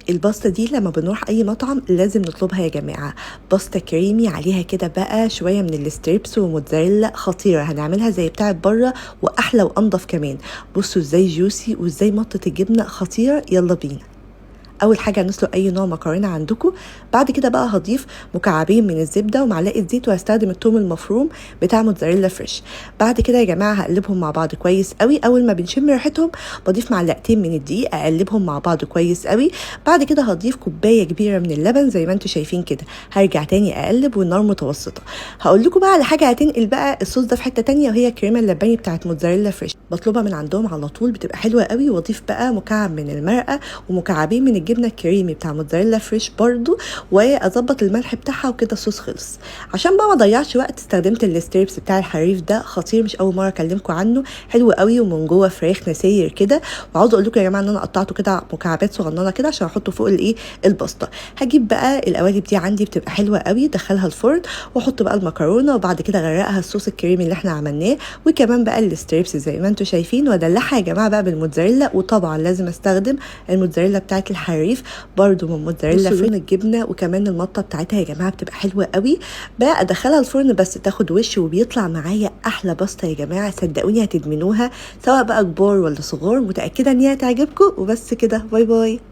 الباستا دي لما بنروح اي مطعم لازم نطلبها يا جماعة. باستا كريمي عليها كده بقى شوية من ال strips وموتزاريلا، خطيرة. هنعملها زي بتاعه بره واحلى وانضف كمان. بصوا ازاي juicy وازاي مطه الجبنة خطيرة. يلا بينا. اول حاجة هنسلق اي نوع مكرونه عندكم. بعد كده بقى هضيف مكعبين من الزبدة ومعلقة زيت، وهستخدم الثوم المفروم بتاع موتزاريلا fresh. بعد كده يا جماعة هقلبهم مع بعض كويس قوي. اول ما بنشم ريحتهم بضيف معلقتين من الدقيق، اقلبهم مع بعض كويس قوي. بعد كده هضيف كوباية كبيرة من اللبن زي ما انتم شايفين كده. هرجع تاني اقلب والنار متوسطه. هقول لكم بقى على حاجة هتنقل بقى الصوص ده في حتة تانية، وهي الكريمة اللباني بتاعت موتزاريلا fresh. بطلبها من عندهم على طول، بتبقى حلوة قوي. واضيف بقى مكعب من المرقه ومكعبين من الجبنة الكريمي بتاع موتزاريلا fresh برضو، واظبط الملح بتاعها وكده الصوص خلص. عشان بقى ما اضيعش وقت استخدمت ال strips بتاع الحريف ده، خطير، مش اول مرة اكلمكم عنه، حلو قوي ومن جوه فراخ نساير كده. وعاوزه اقول لكم يا جماعة ان انا قطعته كده مكعبات صغننه كده عشان احطه فوق الايه الباستا. هجيب بقى القوالب دي عندي بتبقى حلوة قوي، دخلها الفرن واحط بقى المكرونه، وبعد كده اغرقها الصوص الكريمي اللي احنا عملناه، وكمان بقى ال strips زي ما انتم شايفين، وادلعها يا جماعة بقى بالموتزاريلا. وطبعا لازم استخدم الموتزاريلا بتاعت الحريف برضو من موتزاريلا فرن. الجبنة وكمان المطه بتاعتها يا جماعة بتبقى حلوة قوي. بقى ادخلها الفرن بس تاخد وش، وبيطلع معايا احلى باستا يا جماعة، صدقوني هتدمنوها سواء بقى كبار ولا صغار، متاكدة ان هي هتعجبكم. وبس كده، bye bye.